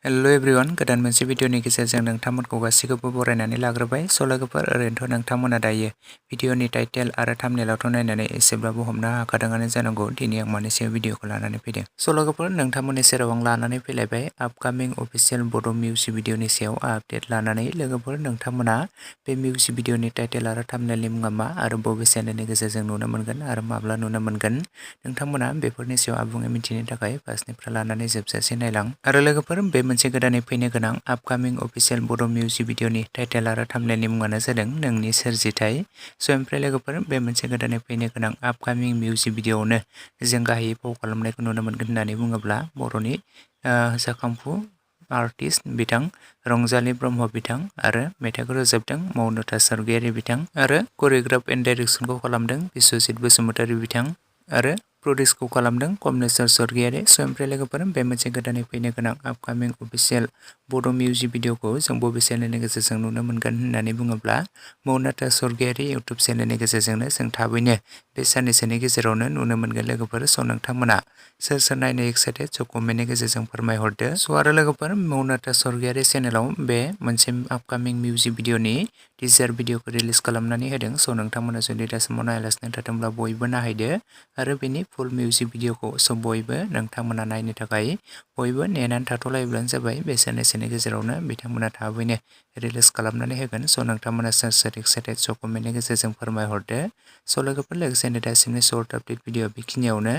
Hello everyone गोदान मोनसे भिडिअनि गेजेरजों नोंथांमोनखौ गासिखौबो बरायनानै लाग्रोबाय। स' लोगोफोर ओरैनोथ' नोंथांमोना दायो भिडिअनि टाइटेल आरो थाम्बनेलावथ' नायनानै एसेब्लाबो हमनो हाखादोंआनो जानांगौ दिनै आं मानि सायाव भिडिअखौ लानानै फैदों। स' लोगोफोर नोंथांमोननि सेराव आं लानानै फैलायबाय आपकामिं अफिशियेल बड' मिउजिक भिडिअनि सायाव आपडेट लानानै। लोगोफोर नोंथांमोना बे मिउजिक भिडिअनि टाइटेल आरो थाम्बनेलनि मुङा मा आरो बबे चेनेलनि गेजेरजों नुनो मोनगोन आरो माब्ला नुनो मोनगोन नोंथांमोना बेफोरनि सायाव आबुङै मिथिनो थाखाय फार्स्टनिफ्राय लानानै जोबजासिम नायलां। आरो लोगोफोर बे मोनसे गोदानै फैनो गोनां आपकामिं अफिशियेल बड' मिउजिक भिडिअनि टाइटेल आरो थाम्बनेलनि मुङानो जादों नोंनि सोरजिथाय। स' ओमफ्राय लोगोफोर बे मोनसे गोदानै फैनो गोनां आपकामिं मिउजिक भिडिअआवनो जों गाहायै फाव खालामनायखौ नुनो मोनगोन होननानै बुङोब्ला बर'नि जाखांफु आर्टिस्ट बिथां रंजालि ब्रह्म बिथां आरो मेथाइखौ रोजाबदों मौनता स्वर्गियारि बिथां आरो करिय'ग्राफ एन्ड डाइरेक्सनखौ खालामदों बिश्वजित बसुमतारी बिथां आरो प्रडिउसखौ खालामदों कमलेश्वर स्वर्गियारि। स' ओमफ्राय लोगोफोर बे मोनसे गोदानै फैनो गोनां आपकामिं अफिशियेल बड' मिउजिक भिडिअखौ जों बबे चेनेलनि गेजेरजों नुनो मोनगोन होननानै बुङोब्ला मौनता स्वर्गियारि इउटुब चेनेलनि गेजेरजोंनो जों थाबैनो बे साननैसोनि गेजेरावनो नुनो मोनगोन लोगोफोर। स' नोंथांमोना सोर सोर नायनो एक्साइटेड स' कमेन्टनि गेजेरजों फोरमायहरदो। स' आरो लोगोफोर मौनता स्वर्गियारि चेनेलाव बे मोनसे आपकामिं मिउजिक भिडिअनि टिजार भिडिअखौ रिलिज खालामनानै होदों। स' नोंथांमोना जुदि दासिमाव नायालासिनो थादोंब्ला बयबो नायहैदो आरो बेनि फुल मिउजिक भिडिअखौ स' बयबो नोंथांमोना नायनो थाखाय बयबो नेनानै थाथ'लायोब्लानो जाबाय। बे साननैसोनि गेजेरावनो बिथांमोना थाबैनो रिलिज खालामनानै होगोन। स' नोंथांमोना सोर सोर एक्साइटेड स' कमेन्टनि गेजेरजों फोरमायहरदो। स' लोगोफोर लोगोसेनो दासिमनि सर्ट आपडेट भिडिअ बेखिनियावनो